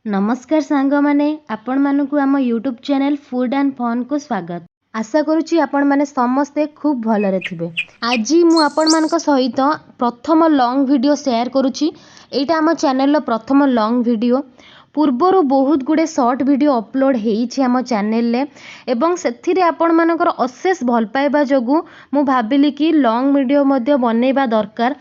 ନମସ୍କାର ସାଙ୍ଗମାନେ, ଆପଣମାନଙ୍କୁ ଆମ ୟୁଟ୍ୟୁବ୍ ଚ୍ୟାନେଲ୍ ଫୁଡ଼୍ ଆଣ୍ଡ ଫନ୍କୁ ସ୍ୱାଗତ। ଆଶା କରୁଛି ଆପଣମାନେ ସମସ୍ତେ ଖୁବ୍ ଭଲରେ ଥିବେ। ଆଜି ମୁଁ ଆପଣମାନଙ୍କ ସହିତ ପ୍ରଥମ ଲଙ୍ଗ୍ ଭିଡ଼ିଓ ସେୟାର କରୁଛି। ଏଇଟା ଆମ ଚ୍ୟାନେଲ୍ର ପ୍ରଥମ ଲଙ୍ଗ୍ ଭିଡ଼ିଓ। ପୂର୍ବରୁ ବହୁତ ଗୁଡ଼ିଏ ସର୍ଟ ଭିଡ଼ିଓ ଅପଲୋଡ଼ ହେଇଛି ଆମ ଚ୍ୟାନେଲରେ ଏବଂ ସେଥିରେ ଆପଣମାନଙ୍କର ଅଶେଷ ଭଲ ପାଇବା ଯୋଗୁଁ ମୁଁ ଭାବିଲି କି ଲଙ୍ଗ୍ ଭିଡ଼ିଓ ମଧ୍ୟ ବନେଇବା ଦରକାର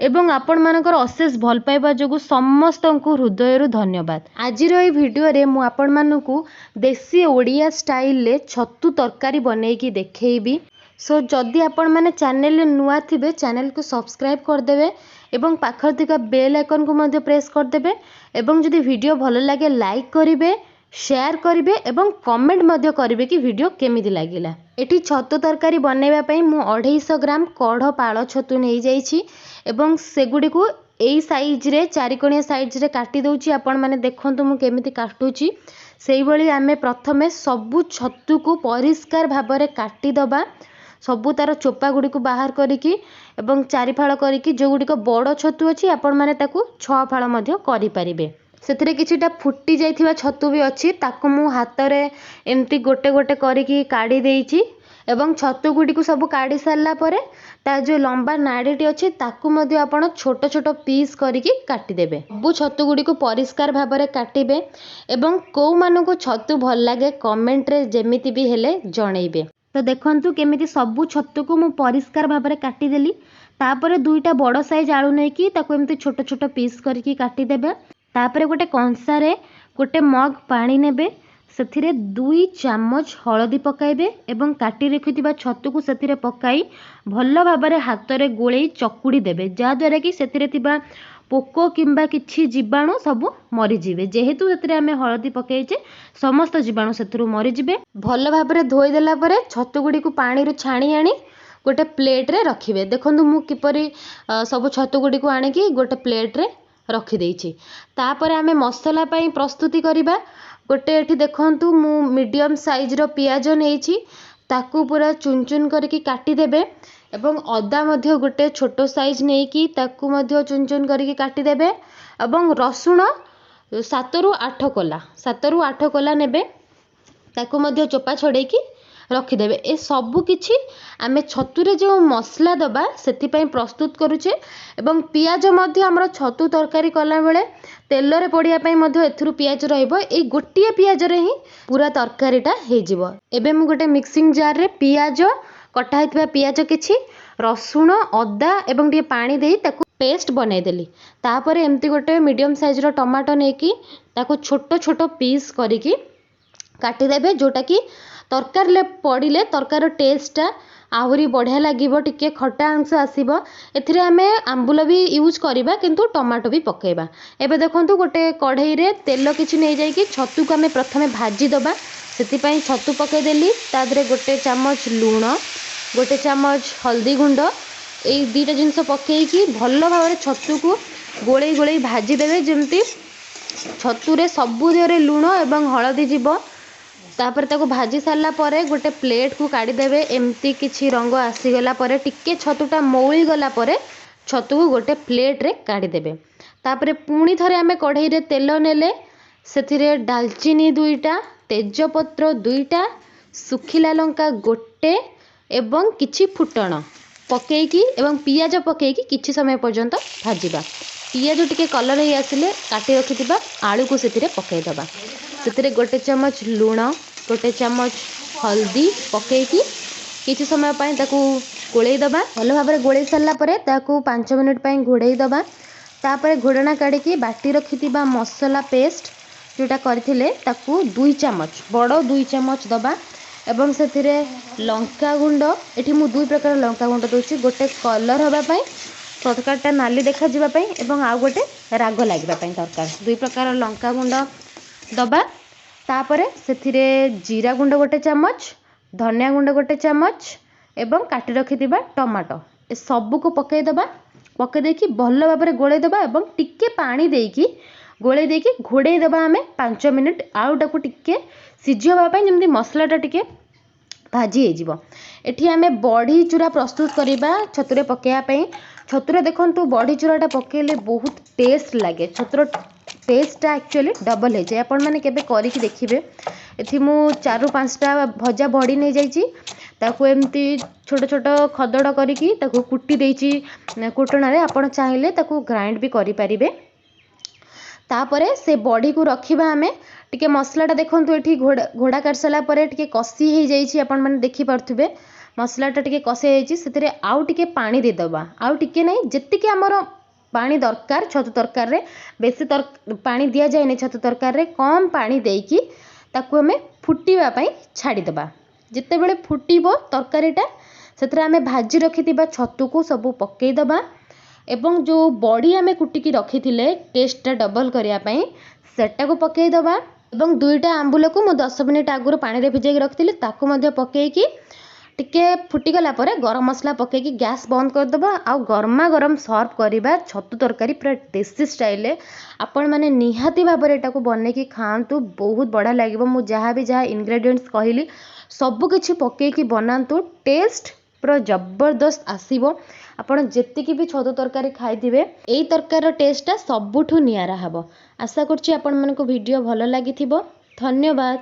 ଏବଂ ଆପଣମାନଙ୍କର ଅଶେଷ ଭଲ ପାଇବା ଯୋଗୁଁ ସମସ୍ତଙ୍କୁ ହୃଦୟରୁ ଧନ୍ୟବାଦ। ଆଜିର ଏଇ ଭିଡ଼ିଓରେ ମୁଁ ଆପଣମାନଙ୍କୁ ଦେଶୀ ଓଡ଼ିଆ ଷ୍ଟାଇଲରେ ଛତୁ ତରକାରୀ ବନେଇକି ଦେଖେଇବି। ସୋ ଯଦି ଆପଣମାନେ ଚ୍ୟାନେଲରେ ନୂଆ ଥିବେ, ଚ୍ୟାନେଲକୁ ସବସ୍କ୍ରାଇବ୍ କରିଦେବେ ଏବଂ ପାଖରେ ଥିବା ବେଲ୍ ଆଇକନ୍କୁ ମଧ୍ୟ ପ୍ରେସ୍ କରିଦେବେ ଏବଂ ଯଦି ଭିଡ଼ିଓ ଭଲ ଲାଗେ ଲାଇକ୍ କରିବେ, ସେୟାର କରିବେ ଏବଂ କମେଣ୍ଟ ମଧ୍ୟ କରିବେ କି ଭିଡ଼ିଓ କେମିତି ଲାଗିଲା। ଏଠି ଛତୁ ତରକାରୀ ବନେଇବା ପାଇଁ ମୁଁ 250 ଗ୍ରାମ କଢ଼ ପାଳ ଛତୁ ନେଇଯାଇଛି ଏବଂ ସେଗୁଡ଼ିକୁ ଏଇ ସାଇଜ୍ରେ, ଚାରିକଣିଆ ସାଇଜ୍ରେ କାଟି ଦେଉଛି। ଆପଣମାନେ ଦେଖନ୍ତୁ ମୁଁ କେମିତି କାଟୁଛି। ସେଇଭଳି ଆମେ ପ୍ରଥମେ ସବୁ ଛତୁକୁ ପରିଷ୍କାର ଭାବରେ କାଟିଦେବା, ସବୁ ତାର ଚୋପା ଗୁଡ଼ିକୁ ବାହାର କରିକି ଏବଂ ଚାରି ଫାଳ କରିକି। ଯେଉଁଗୁଡ଼ିକ ବଡ଼ ଛତୁ ଅଛି, ଆପଣମାନେ ତାକୁ ଛଅ ଫାଳ ମଧ୍ୟ କରିପାରିବେ। ସେଥିରେ କିଛିଟା ଫୁଟି ଯାଇଥିବା ଛତୁ ବି ଅଛି, ତାକୁ ମୁଁ ହାତରେ ଏମିତି ଗୋଟେ ଗୋଟେ କରିକି କାଢ଼ି ଦେଇଛି। ଏବଂ ଛତୁ ଗୁଡ଼ିକୁ ସବୁ କାଢ଼ି ସାରିଲା ପରେ ତା ଯେଉଁ ଲମ୍ବା ନାଡ଼ିଟି ଅଛି, ତାକୁ ମଧ୍ୟ ଆପଣ ଛୋଟ ଛୋଟ ପିସ୍ କରିକି କାଟିଦେବେ। ସବୁ ଛତୁ ଗୁଡ଼ିକୁ ପରିଷ୍କାର ଭାବରେ କାଟିବେ ଏବଂ କେଉଁମାନଙ୍କୁ ଛତୁ ଭଲ ଲାଗେ କମେଣ୍ଟରେ ଯେମିତି ବି ହେଲେ ଜଣେଇବେ। ତ ଦେଖନ୍ତୁ କେମିତି ସବୁ ଛତୁକୁ ମୁଁ ପରିଷ୍କାର ଭାବରେ କାଟିଦେଲି। ତାପରେ ଦୁଇଟା ବଡ଼ ସାଇଜ୍ ଆଳୁ ନେଇକି ତାକୁ ଏମିତି ଛୋଟ ଛୋଟ ପିସ୍ କରିକି କାଟିଦେବେ। ତାପରେ ଗୋଟେ କଂସାରେ ଗୋଟେ ମଗ୍ ପାଣି ନେବେ, ସେଥିରେ 2 ଚାମଚ ହଳଦୀ ପକାଇବେ ଏବଂ କାଟି ରଖିଥିବା ଛତୁକୁ ସେଥିରେ ପକାଇ ଭଲ ଭାବରେ ହାତରେ ଗୋଳେଇ ଚକୁଡ଼ି ଦେବେ, ଯାହାଦ୍ୱାରା କି ସେଥିରେ ଥିବା ପୋକ କିମ୍ବା କିଛି ଜୀବାଣୁ ସବୁ ମରିଯିବେ। ଯେହେତୁ ସେଥିରେ ଆମେ ହଳଦୀ ପକାଇଛେ, ସମସ୍ତ ଜୀବାଣୁ ସେଥିରୁ ମରିଯିବେ। ଭଲ ଭାବରେ ଧୋଇଦେଲା ପରେ ଛତୁ ଗୁଡ଼ିକୁ ପାଣିରୁ ଛାଣି ଆଣି ଗୋଟେ ପ୍ଲେଟ୍ରେ ରଖିବେ। ଦେଖନ୍ତୁ ମୁଁ କିପରି ସବୁ ଛତୁ ଗୁଡ଼ିକୁ ଆଣିକି ଗୋଟେ ପ୍ଲେଟ୍ରେ ରଖିଦେଇଛି। ତାପରେ ଆମେ ମସଲା ପାଇଁ ପ୍ରସ୍ତୁତି କରିବା। ଗୋଟେ ଏଠି ଦେଖନ୍ତୁ ମୁଁ ମିଡ଼ିୟମ୍ ସାଇଜ୍ର ପିଆଜ ନେଇଛି, ତାକୁ ପୁରା ଚୁନ ଚୁନ କରିକି କାଟିଦେବେ ଏବଂ ଅଦା ମଧ୍ୟ ଗୋଟେ ଛୋଟ ସାଇଜ୍ ନେଇକି ତାକୁ ମଧ୍ୟ ଚୁନ ଚୁନ କରିକି କାଟିଦେବେ ଏବଂ ରସୁଣ 7ରୁ 8 କୋଲା, 7ରୁ 8 କୋଲା ନେବେ, ତାକୁ ମଧ୍ୟ ଚୋପା ଛଡ଼େଇକି ରଖିଦେବେ। ଏ ସବୁ କିଛି ଆମେ ଛତୁରେ ଯେଉଁ ମସଲା ଦେବା ସେଥିପାଇଁ ପ୍ରସ୍ତୁତ କରୁଛେ ଏବଂ ପିଆଜ ମଧ୍ୟ ଆମର ଛତୁ ତରକାରୀ କଲାବେଳେ ତେଲରେ ପଡ଼ିବା ପାଇଁ ମଧ୍ୟ ଏଥିରୁ ପିଆଜ ରହିବ। ଏଇ ଗୋଟିଏ ପିଆଜରେ ହିଁ ପୁରା ତରକାରୀଟା ହେଇଯିବ। ଏବେ ମୁଁ ଗୋଟେ ମିକ୍ସିଂ ଜାର୍ରେ ପିଆଜ, କଟା ହେଇଥିବା ପିଆଜ କିଛି, ରସୁଣ, ଅଦା ଏବଂ ଟିକେ ପାଣି ଦେଇ ତାକୁ ପେଷ୍ଟ ବନେଇଦେଲି। ତାପରେ ଏମିତି ଗୋଟେ ମିଡ଼ିୟମ୍ ସାଇଜ୍ର ଟମାଟୋ ନେଇକି ତାକୁ ଛୋଟ ଛୋଟ ପିସ୍ କରିକି କାଟିଦେବେ, ଯେଉଁଟାକି ତରକାରୀରେ ପଡ଼ିଲେ ତରକାରୀର ଟେଷ୍ଟଟା ଆହୁରି ବଢ଼ିଆ ଲାଗିବ, ଟିକେ ଖଟା ଅଂଶ ଆସିବ। ଏଥିରେ ଆମେ ଆମ୍ବୁଲ ବି ୟୁଜ୍ କରିବା କିନ୍ତୁ ଟମାଟୋ ବି ପକାଇବା। ଏବେ ଦେଖନ୍ତୁ ଗୋଟେ କଢ଼େଇରେ ତେଲ କିଛି ନେଇଯାଇକି ଛତୁକୁ ଆମେ ପ୍ରଥମେ ଭାଜିଦେବା। ସେଥିପାଇଁ ଛତୁ ପକାଇଦେଲି, ତା ଦେହରେ ଗୋଟେ ଚାମଚ ଲୁଣ, ଗୋଟେ ଚାମଚ ହଳଦୀ ଗୁଣ୍ଡ, ଏଇ ଦୁଇଟା ଜିନିଷ ପକାଇକି ଭଲ ଭାବରେ ଛତୁକୁ ଗୋଳେଇ ଗୋଳେଇ ଭାଜିଦେବେ, ଯେମିତି ଛତୁରେ ସବୁ ଦେହରେ ଲୁଣ ଏବଂ ହଳଦୀ ଯିବ। ତାପରେ ତାକୁ ଭାଜି ସାରିଲା ପରେ ଗୋଟେ ପ୍ଲେଟ୍କୁ କାଢ଼ିଦେବେ। ଏମିତି କିଛି ରଙ୍ଗ ଆସିଗଲା ପରେ, ଟିକେ ଛତୁଟା ମଉଳି ଗଲା ପରେ ଛତୁକୁ ଗୋଟେ ପ୍ଲେଟ୍ରେ କାଢ଼ିଦେବେ। ତାପରେ ପୁଣି ଥରେ ଆମେ କଢ଼େଇରେ ତେଲ ନେଲେ, ସେଥିରେ ଡାଲଚିନି ଦୁଇଟା, ତେଜପତ୍ର ଦୁଇଟା, ଶୁଖିଲା ଲଙ୍କା ଗୋଟେ ଏବଂ କିଛି ଫୁଟଣ ପକାଇକି ଏବଂ ପିଆଜ ପକାଇକି କିଛି ସମୟ ପର୍ଯ୍ୟନ୍ତ ଭାଜିବା। ପିଆଜ ଟିକେ କଲର୍ ହେଇ ଆସିଲେ କାଟି ରଖିଥିବା ଆଳୁକୁ ସେଥିରେ ପକାଇଦେବା। ସେଥିରେ ଗୋଟେ ଚାମଚ ଲୁଣ, ଗୋଟେ ଚାମଚ ହଳଦୀ ପକାଇକି କିଛି ସମୟ ପାଇଁ ତାକୁ ଗୋଳେଇ ଦେବା। ଭଲ ଭାବରେ ଗୋଳେଇ ସାରିଲା ପରେ ତାକୁ 5 ମିନିଟ୍ ପାଇଁ ଘୋଡ଼େଇ ଦେବା। ତାପରେ ଘୋଡ଼ଣା କାଢ଼ିକି ବାଟି ରଖିଥିବା ମସଲା ପେଷ୍ଟ ଯେଉଁଟା କରିଥିଲେ, ତାକୁ 2 ଚାମଚ, ବଡ଼ 2 ଚାମଚ ଦେବା ଏବଂ ସେଥିରେ ଲଙ୍କା ଗୁଣ୍ଡ, ଏଠି ମୁଁ ଦୁଇ ପ୍ରକାର ଲଙ୍କା ଗୁଣ୍ଡ ଦେଉଛି, ଗୋଟେ କଲର୍ ହେବା ପାଇଁ, ତରକାରୀଟା ନାଲି ଦେଖାଯିବା ପାଇଁ ଏବଂ ଆଉ ଗୋଟେ ରାଗ ଲାଗିବା ପାଇଁ ଦରକାର। ଦୁଇ ପ୍ରକାର ଲଙ୍କା ଗୁଣ୍ଡ ଦେବା। ତାପରେ ସେଥିରେ ଜିରା ଗୁଣ୍ଡ ଗୋଟେ ଚାମଚ, ଧନିଆ ଗୁଣ୍ଡ ଗୋଟେ ଚାମଚ ଏବଂ କାଟି ରଖିଥିବା ଟମାଟୋ, ଏ ସବୁକୁ ପକାଇଦେବା। ପକାଇ ଦେଇକି ଭଲ ଭାବରେ ଗୋଳେଇ ଦେବା ଏବଂ ଟିକେ ପାଣି ଦେଇକି ଗୋଳେଇ ଦେଇକି ଘୋଡ଼େଇ ଦେବା ଆମେ 5 ମିନିଟ୍ ଆଳୁଟାକୁ ଟିକେ ସିଝି ହେବା ପାଇଁ, ଯେମିତି ମସଲାଟା ଟିକେ ଭାଜି ହେଇଯିବ। ଏଠି ଆମେ ବଢ଼ି ଚୁରା ପ୍ରସ୍ତୁତ କରିବା ଛତୁରେ ପକାଇବା ପାଇଁ। ଛତୁରେ ଦେଖନ୍ତୁ ବଢ଼ି ଚୁରାଟା ପକାଇଲେ ବହୁତ ଟେଷ୍ଟ ଲାଗେ ଛତୁର। ଟେଷ୍ଟଟା ଆକ୍ଚୁଆଲି ଡବଲ୍ ହେଇଯାଏ। ଆପଣମାନେ କେବେ କରିକି ଦେଖିବେ। ଏଠି ମୁଁ 4ରୁ 5ଟା ଭଜା ବଡ଼ି ନେଇଯାଇଛି। ତାକୁ ଏମିତି ଛୋଟ ଛୋଟ ଖଦଡ଼ କରିକି ତାକୁ କୁଟି ଦେଇଛି କୁଟଣାରେ। ଆପଣ ଚାହିଁଲେ ତାକୁ ଗ୍ରାଇଣ୍ଡ ବି କରିପାରିବେ। ତାପରେ ସେ ବଡ଼ିକୁ ରଖିବା ଆମେ ଟିକେ। ମସଲାଟା ଦେଖନ୍ତୁ, ଏଠି ଘୋଡ଼ା କାଢ଼ି ସାରିଲା ପରେ ଟିକେ କଷି ହେଇଯାଇଛି। ଆପଣମାନେ ଦେଖିପାରୁଥିବେ, ମସଲାଟା ଟିକେ କଷି ହେଇଯାଇଛି। ସେଥିରେ ଆଉ ଟିକେ ପାଣି ଦେଇଦେବା। ଆଉ ଟିକେ ନାହିଁ, ଯେତିକି ଆମର ପାଣି ଦରକାର ଛତୁ ତରକାରୀରେ। ବେଶୀ ପାଣି ଦିଆଯାଏନି ଛତୁ ତରକାରୀରେ। କମ୍ ପାଣି ଦେଇକି ତାକୁ ଆମେ ଫୁଟିବା ପାଇଁ ଛାଡ଼ିଦେବା। ଯେତେବେଳେ ଫୁଟିବ ତରକାରୀଟା, ସେଥିରେ ଆମେ ଭାଜି ରଖିଥିବା ଛତୁକୁ ସବୁ ପକାଇଦେବା ଏବଂ ଯେଉଁ ବଡ଼ି ଆମେ କୁଟିକି ରଖିଥିଲେ ଟେଷ୍ଟଟା ଡବଲ୍ କରିବା ପାଇଁ, ସେଟାକୁ ପକାଇଦେବା ଏବଂ 2ଟା ଆମ୍ବୁଲକୁ ମୁଁ 10 ମିନିଟ୍ ଆଗରୁ ପାଣିରେ ଭିଜାଇକି ରଖିଥିଲି, ତାକୁ ମଧ୍ୟ ପକାଇକି ଟିକେ ଫୁଟିଗଲା ପରେ ଗରମ ମସଲା ପକାଇକି ଗ୍ୟାସ୍ ବନ୍ଦ କରିଦେବା ଆଉ ଗରମା ଗରମ ସର୍ଭ କରିବା ଛତୁ ତରକାରୀ ପୁରା ଦେଶୀ ଷ୍ଟାଇଲରେ। ଆପଣମାନେ ନିହାତି ଭାବରେ ଏଟାକୁ ବନେଇକି ଖାଆନ୍ତୁ, ବହୁତ ବଢ଼ିଆ ଲାଗିବ। ମୁଁ ଯାହା ବି ଯାହା ଇନଗ୍ରେଡ଼ିଏଣ୍ଟସ୍ କହିଲି, ସବୁକିଛି ପକାଇକି ବନାନ୍ତୁ, ଟେଷ୍ଟ ପୁରା ଜବରଦସ୍ତ ଆସିବ। ଆପଣ ଯେତିକି ବି ଛତୁ ତରକାରୀ ଖାଇଥିବେ, ଏଇ ତରକାରୀର ଟେଷ୍ଟଟା ସବୁଠୁ ନିଆରା ହେବ। ଆଶା କରୁଛି ଆପଣମାନଙ୍କୁ ଭିଡ଼ିଓ ଭଲ ଲାଗିଥିବ। ଧନ୍ୟବାଦ।